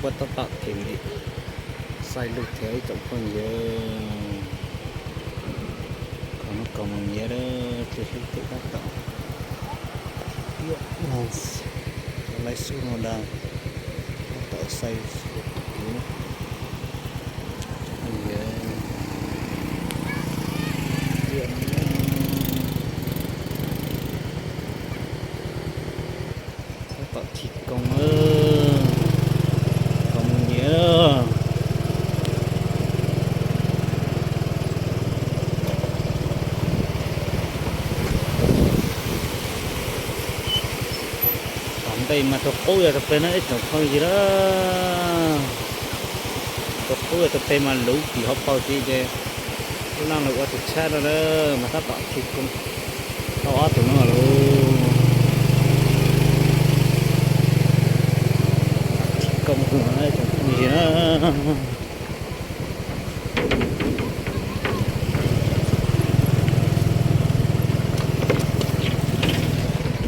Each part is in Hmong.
Tab tom thim li, xais lug thiab ib tsoom phooj ywg. Qhov no kaus mus nyiav lawm, tsis hlub thiab tab tom tiam no, lawv xub no dag, tab tom xais kuv. Tab tom thi koob, kaus mus nyiav. Tom ntej mas tug qub yog tug peg no ib tsoom phooj ywg na. Tug qub yog tug peg mas luv tim hauv paus tid ces lub laj lug ua tus tshab no na, mas tab tom thi koob tau ob tug no lawm. Thi koob tus no ib tsoom phooj ywg na.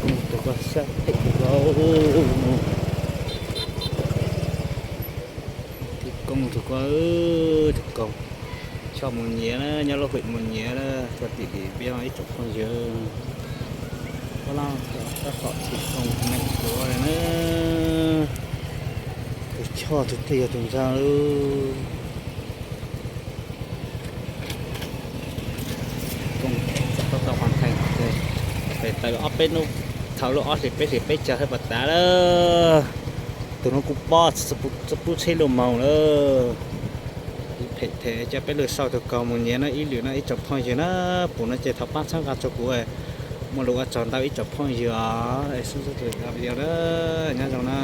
Koob tus ko sab phem tus ko. Thi koob tus ko, tus kaus choj mus nyiav na, nyob lub hwm mus nyiav na, tuaj tim dim npiab ib tsoom phooj ywg. Tab tom thi koob neem tua na, tus choj tus twg yog tus ntag. Koob tau tau qhov nthaij ces pem tawm ob peb hnub, thaum lub ob hlis peb hlis peb caug thiaj pom tas lawm. Tus no kuj pob txog pub tsheb luaj moog lawm. Phem thiab, coj peb lug sau tus kaus mus nyiav no ib lwm no ib tsoom phooj ywg na. Pum no ces thov pab txhawb nqa rau kuv, muaj lus ua tsaug ntau ib tsoom phooj ywg os. Nyob zoo na.